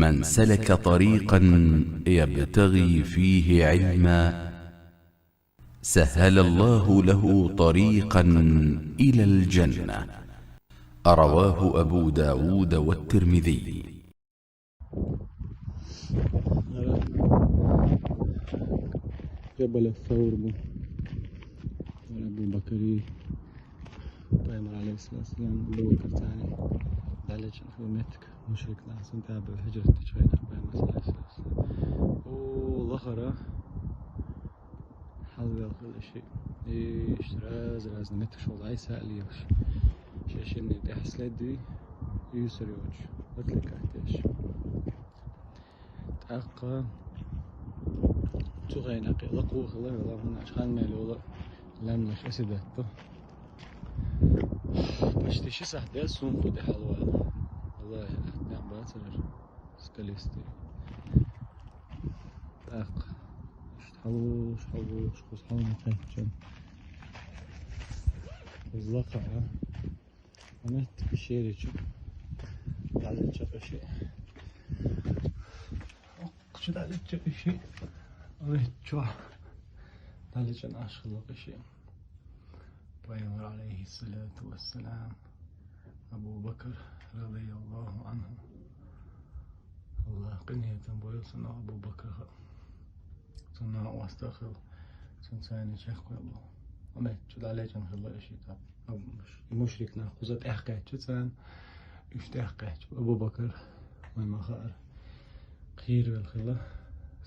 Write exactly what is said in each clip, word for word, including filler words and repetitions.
من سلك طريقا يبتغي فيه علما سهل الله له طريقا إلى الجنة. رواه أبو داود والترمذي. Жабал ас-Савр бу. Абу Бакри, пайхамар алейхиссалату вассалам, Абу Бакр цӀена далеча хила меттиг, мушрик нах санна тӀаббу хиджрат деча хана пайхамар алейхиссалату вассалам. О, лахара хьалвел хила ши. Иштта раз-разна меттигаш хьулда Ӏийса а лелаш. Ши шинне тӀехьа следи, юсар йоцуш, отвлекать деш. ТӀаккха цу хенахь лакхо хила, хӀунда аьлча хан мел йола лаьмнаш эсабетта. Почти ши сахьт даьлла суна кху тӀехьа вала. Валлахи, атта некъ бацарара скалистый. ТӀаккха иштта хьалуш, хьалуш, кхуза хьална кхаьчча, кхуза лакха а. Амет шеричу далеча къиши. Кхучу далеча къиши. Амет чохь далеча наш хила къиши. Пайхамар алейхиссалату вассалам, Абу Бакр радияллаху анху. Аллах къинхетам бойла цунах Абу Бакрах. Цунна васта хила, цунца чекхвелла. Амет чу далеча хила иши тӀаккха. Мушрик нах кхуза тӀехкхаьчча царна, уьш тӀехкхаьчча Абу Бакр, вай ма хаара, кхеравелла хила,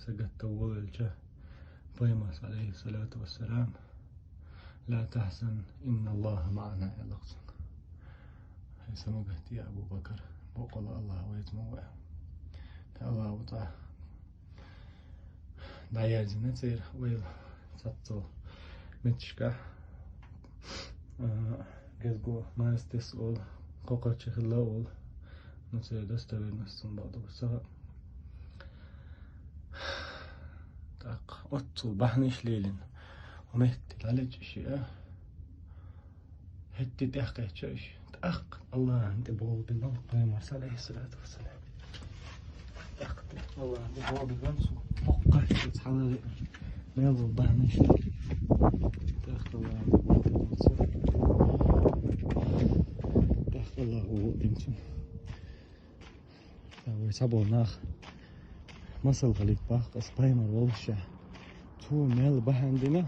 сагатта волавелча, пайхамарс алейхиссалату вассалам: «Ла тахьзан, инналлаха маӀана», — аьлла цунна. Хьай са ма гатде, я Абу Бакр, боккъала Аллах вайца ма ву. Аллах ву цӀа. ДӀаерзина церан ойла цхьацца меттигашкахь, а, гезго Марстес олу, кхокхарча хилла олу, ну, церан достоверность цунна бакъду ца хаьа. ТӀаккха оццул бахьанаш лелийна, хӀун метте дӀалечкъаш а, хӀетте тӀехкхаьчча уьш, тӀаккха Аллахьан тӀе болабелла пайхамарс алейхиссалату вассалам. ТӀаккха Аллахьан тӀе болабелла цо, хӀокху кхаьччалц хьала а веана, мел болу бахьанаш. ТӀаккха Аллахьан тӀе болабелла цо. ТӀаккха Аллахьа ву а дина цунна. Вай цхьаболу нах масал хилийта боху аса, пайхамар волушехь, цо мел бахьана дина,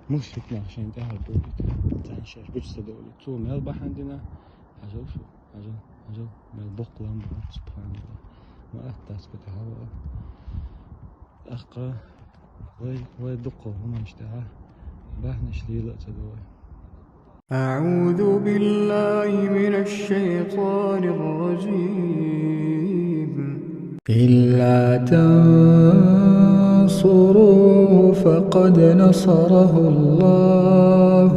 мушрик нах шайна тӀаьхьара долийта, царна шаьш гучу ца долийта. Цо мел бахьана дина, хьажал шу, хьажал, хьажал, мел боккха лам бу, субханаллах. Ма атта дац кху тӀехьа вала. ТӀаккха вай, вай дуккха хӀуманаш тӀехьа бахьанаш лела а ца до вай. أعوذ بالله من الشيطان الرجيم. إلا تنصروه فقد نصره الله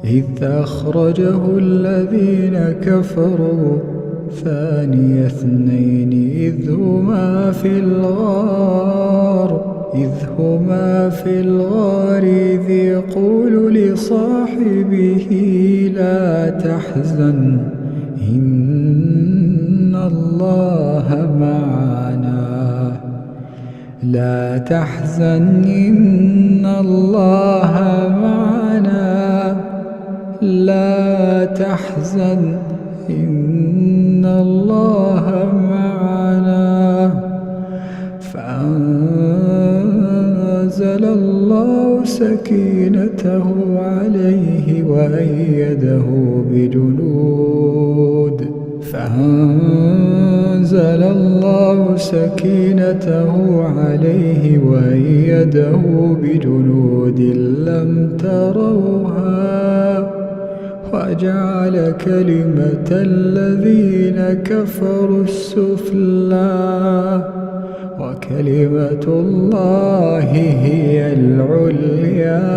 إذ أخرجه الذين كفروا ثاني اثنين إذ هما في الغار، إذ هما في الغار إذ يقول لصاحبه لا تحزن إن الله معنا، لا تحزن إن الله معنا، لا تحزن إن الله معنا. فأنزل الله سكينته عليه وأيده بجنود، فأنزل الله سكينته عليه وأيده بجنود لم تروها وجعل كلمة الذين كفروا السفلى وكلمة الله هي العليا